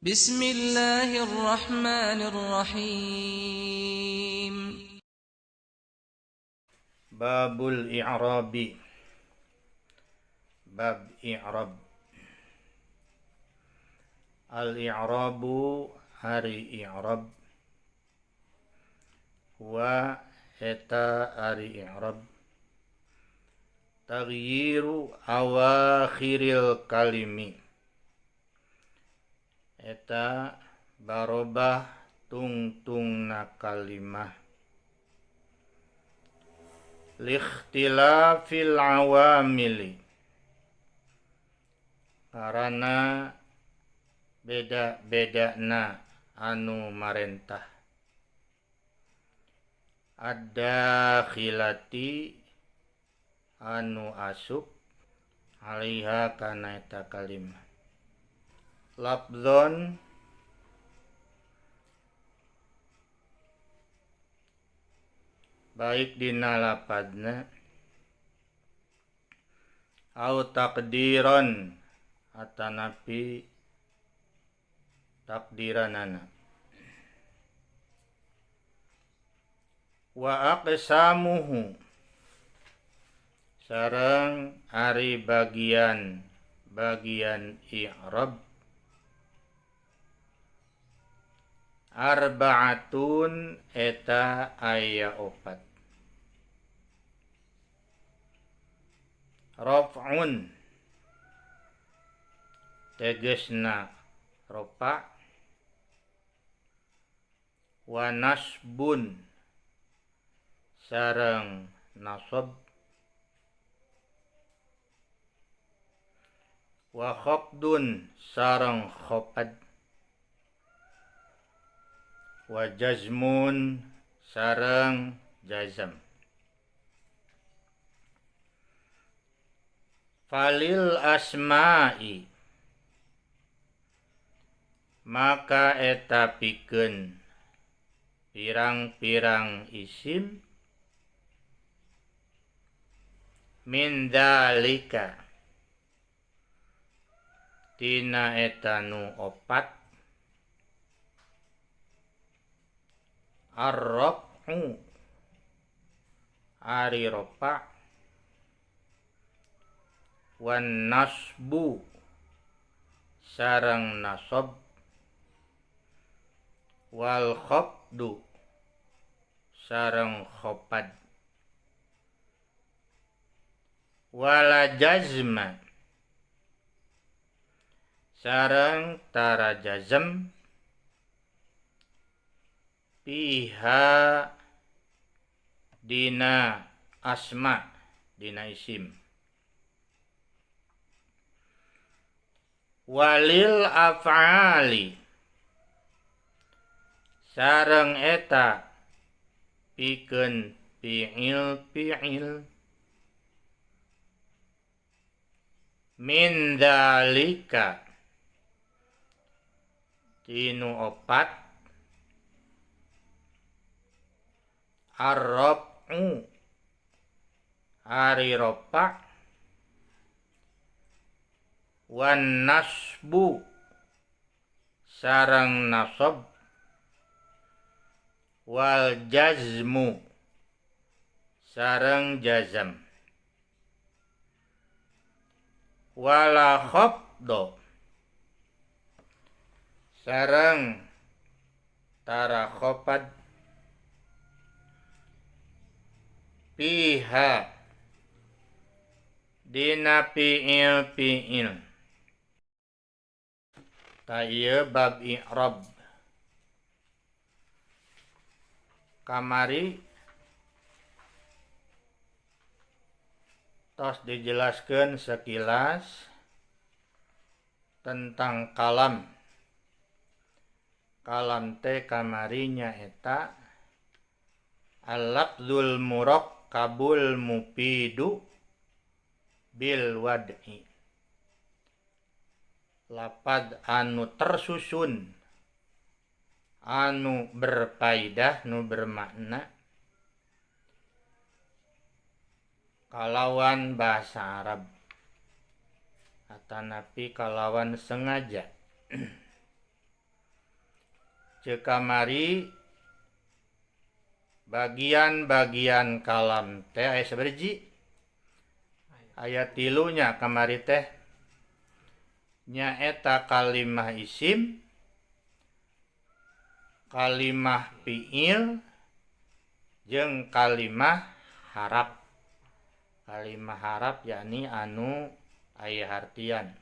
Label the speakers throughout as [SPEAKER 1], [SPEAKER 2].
[SPEAKER 1] بسم الله الرحمن الرحيم.
[SPEAKER 2] Babul i'rabi, bab i'rab. Al-i'rabu hari i'rab, wa eta ari i'rab taghyiru awakhiril kalimi, eta barobah tungtungna kalimah, likhtilafil awamili, karana beda-bedana anu marentah, ad-dakhilati anu asup alaiha kana eta kalimah. Lafdzon baik dina lapadna, au takdiron atanapi takdiranana. Wa aqsamuhu sareng ari bagian bagian i'rab arba'atun eta aya opat. Raf'un tegesna ropa, wa nasbun sareng nasab, wa khafdun sareng khafad, wa jazmun sareng jazam. Falil asma'i maka eta pikeun pirang-pirang isim, min dalika tina eta nu opat, ar-raf'u ari rofa, wan nasbu sareng nasab, wal khafdu sareng khafad, wala jazma sareng tara jazm, piha dina asma dina isim. Walil af'ali sareng eta pikeun fi'il fi'il, min dalika tinu opat, ar-raf'u ari rofa, wan nasbu sareng nasab, wal jazmu sareng jazam, wala khafdo sareng tara khafad, piha dina fi'il fi'il. Ta ieu bab i'rab. Kamari tos dijelaskeun sekilas tentang kalam. Kalam teh kamarinya eta al-lafzul murakkabul mufidu bil wad'i, lapad anu tersusun anu berfaidah nu bermakna kalawan bahasa Arab atanapi kalawan sengaja. Ceuk kamari bagian-bagian kalam teh aya saberji? Aya tilunya kamari teh nyaeta kalimah isim, kalimah fiil, jeung kalimah harap. Kalimah harap yakni anu aya hartian.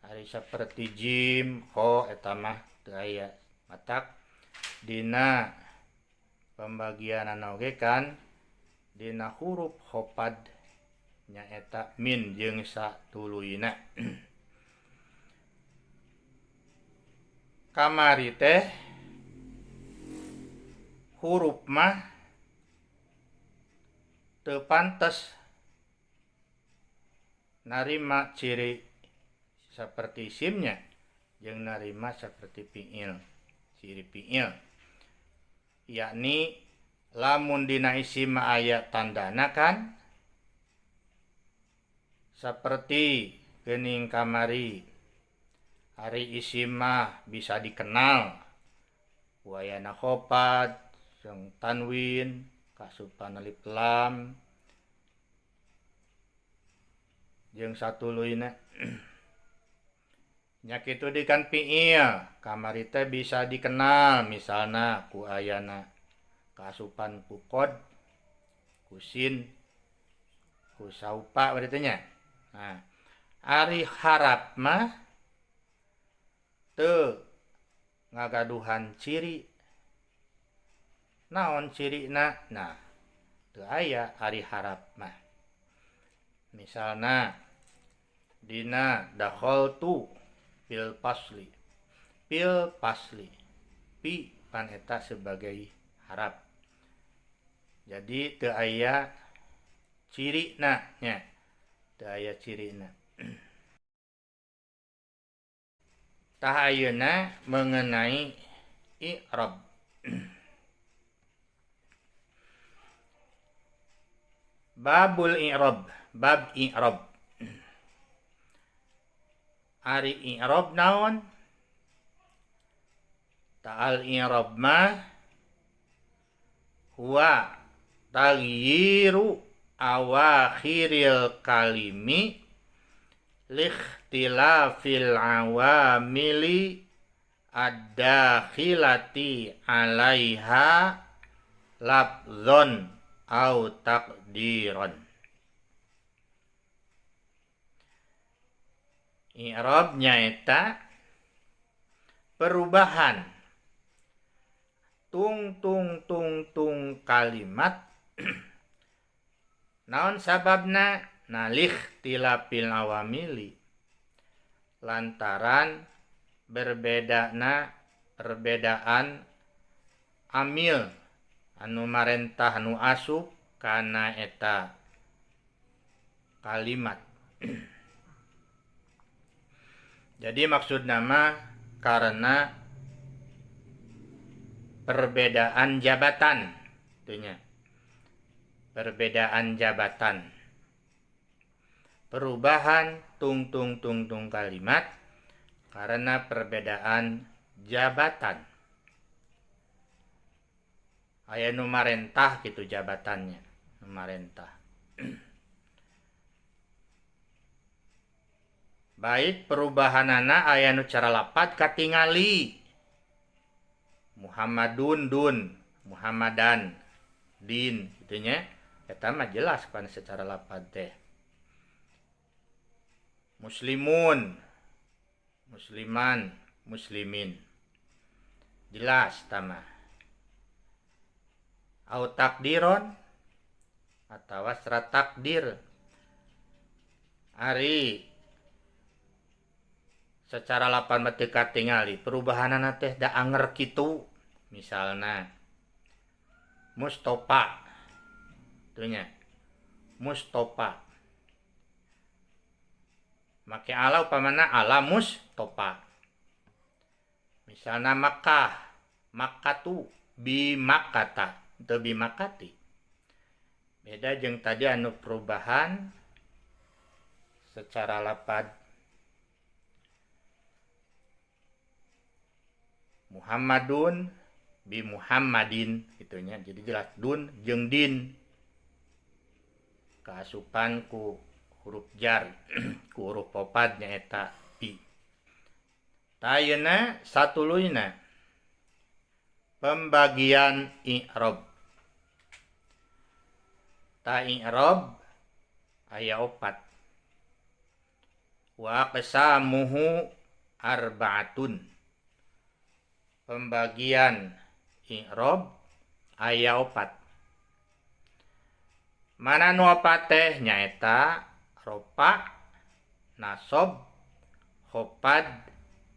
[SPEAKER 2] Ari saperti jim, ho eta mah teu aya. Matak dina pembagianana oge kan dina huruf hopad nyaeta min jeung satuluyna. Kamari teh huruf mah teu pantes narima ciri seperti isimnya jeung narima seperti fiil, ciri fiil, yakni lamun dina isim aya tandana kan seperti geuning kamari ari isim mah bisa dikenal wayana khofad jeung tanwin kasupan alif lam jeung satuluyna. Nya kitu deui kan fiil kamari teh bisa dikenal misalna ku ayana kasupan ku qad, ku sin, ku saupa berarti nya. Nah, ari harap mah teu ngagaduhan ciri. Naon cirina? Nah, teu aya ari harap mah. Misalna dina dakhaltu fil fasli. Fil fasli. Pi pan eta sebagai harap. Jadi teu aya cirina nya. Teu aya cirina. Tah ayeuna mengenai i'rab. Babul i'rab, bab i'rab. Ari i'rab naon? Ta'al i'rab mah huwa taghyiru awakhiril kalimi likhtilafil awamili ad-dakhilati 'alaiha lafzon au taqdiron. I'rab nyaeta perubahan tung tung tung tung kalimat. Naon sababna? Nalih tilapil awamili, lantaran berbedana perbedaan amil anu marentah anu asup kana eta kalimat. Jadi maksud nama karena perbedaan jabatan, itunya. Perbedaan jabatan. Perubahan tung tung tung tung kalimat karena perbedaan jabatan. Aya nu marentah gitu jabatannya, nu marentah. Baik perubahanana aya nu cara lapad katingali. Muhammadun dun, Muhammadan din kitu nya. Eta mah jelas pan secara lapad teh. Muslimun, musliman, muslimin. Jelas tama. Au takdiron atawa secara takdir. Ari secara lapan mah teu katingali perubahanana teh da anger kitu. Misalna Mustofa tuh nya. Mustofa make ala upamana ala Mustofa. Misalna Makkah, Makkatu bi Makkata teu bi Makkati. Beda jeung tadi anu perubahan secara lapad. Muhammadun bi Muhammadin gitu nya. Jadi jelas dun jeung din kaasupan ku huruf jar ku huruf popad nyaeta bi. Tah ayeuna satuluyna pembagian i'rab. Ta i'rab aya opat. Wa aqsamuhu arba'atun. Pembagian i'rab aya opat. Mana nu opat teh nyaeta rofa, nasab, khofad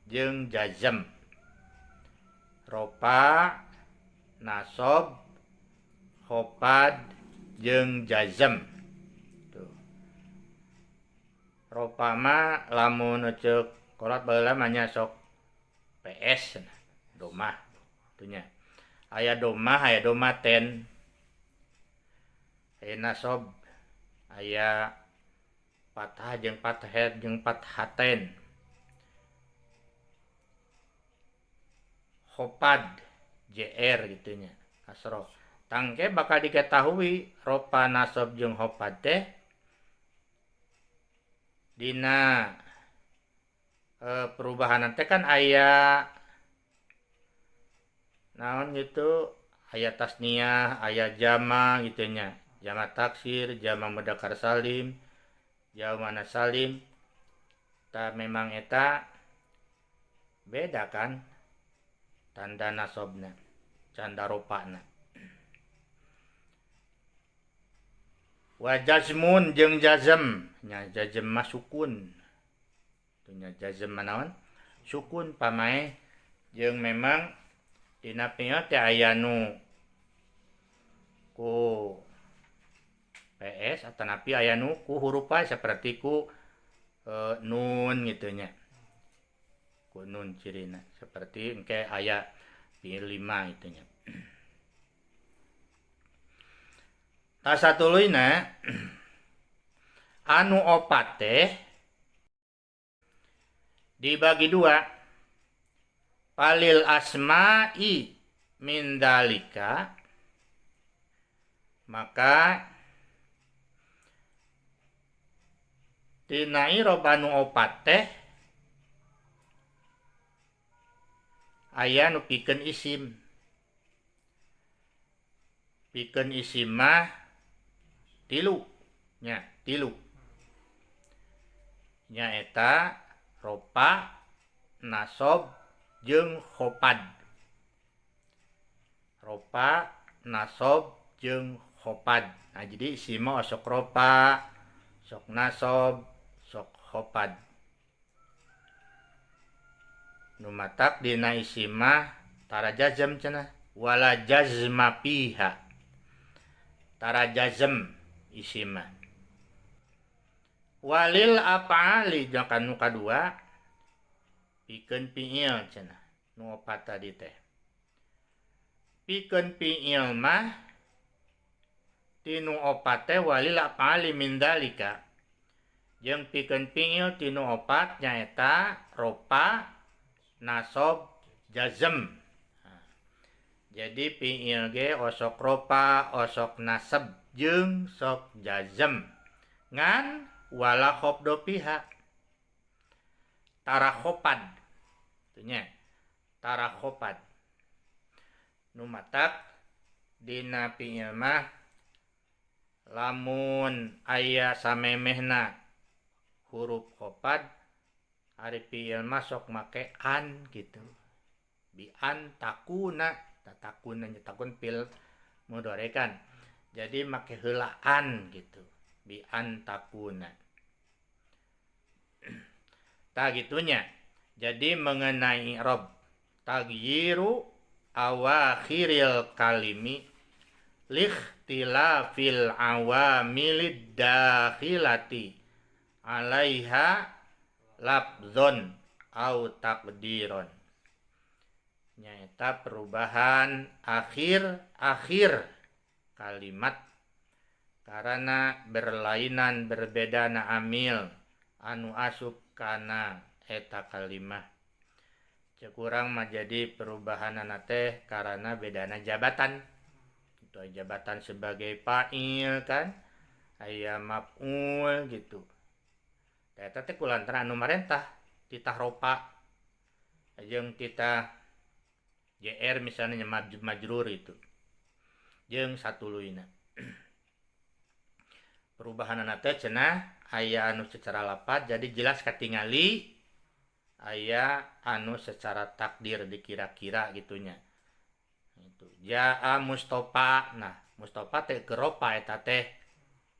[SPEAKER 2] jeung jazm. Rofa, nasab, khofad jeung jazm. Tuh. Rofa mah lamun ceuk kolot baheula mah nya sok PS domah tuh nya. Aya domah, aya domaten. Aya nasab, aya fathah jeung fathet jeung fathaten. Khofad JR gitu nya, kasroh. Tangke bakal diketahui rofa nasab jeung khofad teh dina perubahan teh kan aya naon gitu, aya tasniah, aya jama gitu nya. Jama taksir, jama mudzakkar salim, jama muannats salim. Ta memang eta beda kan tanda nasobna, tanda rofana. Wa jazmun jeung jazm, nya jazm mah sukun. Tuh nya jazm mah naon? Sukun pamaeh jeung memang dina fi'il teh aya nu ku PS atanapi aya nu ku huruf seperti ku nun gitu nya. Ku nun cirina seperti engke aya fi'il 5 gitu nya. Tah satuluyna anu opat teh dibagi dua. Palil asma'i min dalika, maka tina i'rob anu opat teh aya nu pikeun isim. Pikeun isim mah tilu nya, tilu nyaeta rofa, nasab jeung khofad. Rofa, nasab jeung khofad. Nah, jadi isim mah sok rofa, sok nasab, sok khofad. Nu matak dina isim mah tara jazm cenah, wala jazma fiha. Tara jazm isim mah. Walil af'ali jeung nu kadua pikeun fi'il cenah nu opat tadi teh. Pikeun fi'il mah tinu opat teh walil af'ali min dalika. Jeung pikeun fi'il tinu opat nyaeta rofa, nasab, jazm. Jadi fi'il ge osok rofa, osok nasab jeung sok jazm. Ngan wala khofdo piha. Tara khofad. Itunya tara khofad. Nu matak dina fi'il mah lamun aya samemehna huruf khofad ari fi'il mah sok make an gitu. Bi an takuna, takuna nya takun fil mudhari kan. Jadi make heulaan gitu. Bi an takuna. Tah gitunya. Jadi mengenai i'rab taghyiru awakhiril kalimi likhtilafil awamilid dakhilati alaiha lafzon au taqdiron. Nyaeta perubahan akhir-akhir kalimat karena berlainan berbeda na amil anu asup kana eta kalimah. Cek urang mah jadi perubahanana teh karena bedana jabatan. Itu jabatan sebagai fa'il kan, aya maf'ul gitu. Eta teh kulantaran anu marentah titah ropa jeung titah JR misalnya majrur itu. Jeung satuluyna. Perubahanana teh cenah aya anu secara lapad jadi jelas katingali, aya anu secara takdir dikira-kira gitunya. Itu jaa Mustafa. Nah, Mustafa teh keropa eta teh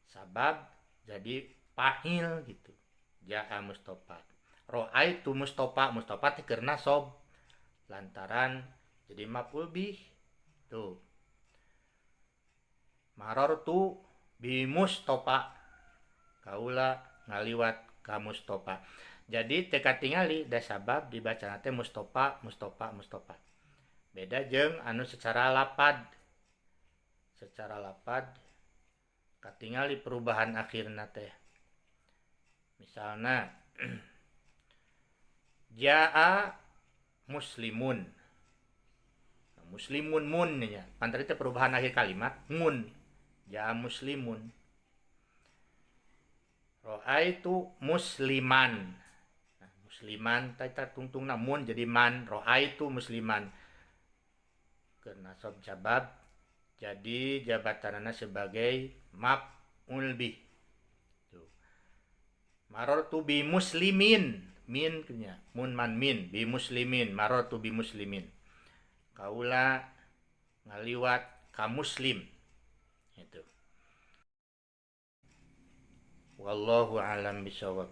[SPEAKER 2] sabab jadi fa'il gitu. Jaa Mustafa. Ra'aitu Mustafa, Mustafa teh keur nasob lantaran jadi maf'ul bih. Tuh. Marartu bi Mustafa. Kaula ngaliwat ka Mustafa. Jadi teu katingali da sabab dibacana teh Mustafa, Mustafa, Mustafa. Beda jeung anu secara lapad. Secara lapad katingali perubahan akhirna teh. Misalna jaa muslimun. Muslimun mun nya. Pantar teh perubahan akhir kalimat mun. Jaa muslimun. Ra'aitu musliman. Nah, musliman teh tungtungna mun jadi man. Ra'aitu musliman. Keur nasab jabab jadi jabatanana sebagai maf'ul bih. Tuh. Marartu bi muslimin. Min nya mun man min bi muslimin. Marartu bi muslimin. Kaula ngaliwat ka muslim. Itu. Wallahu a'lam bishawab.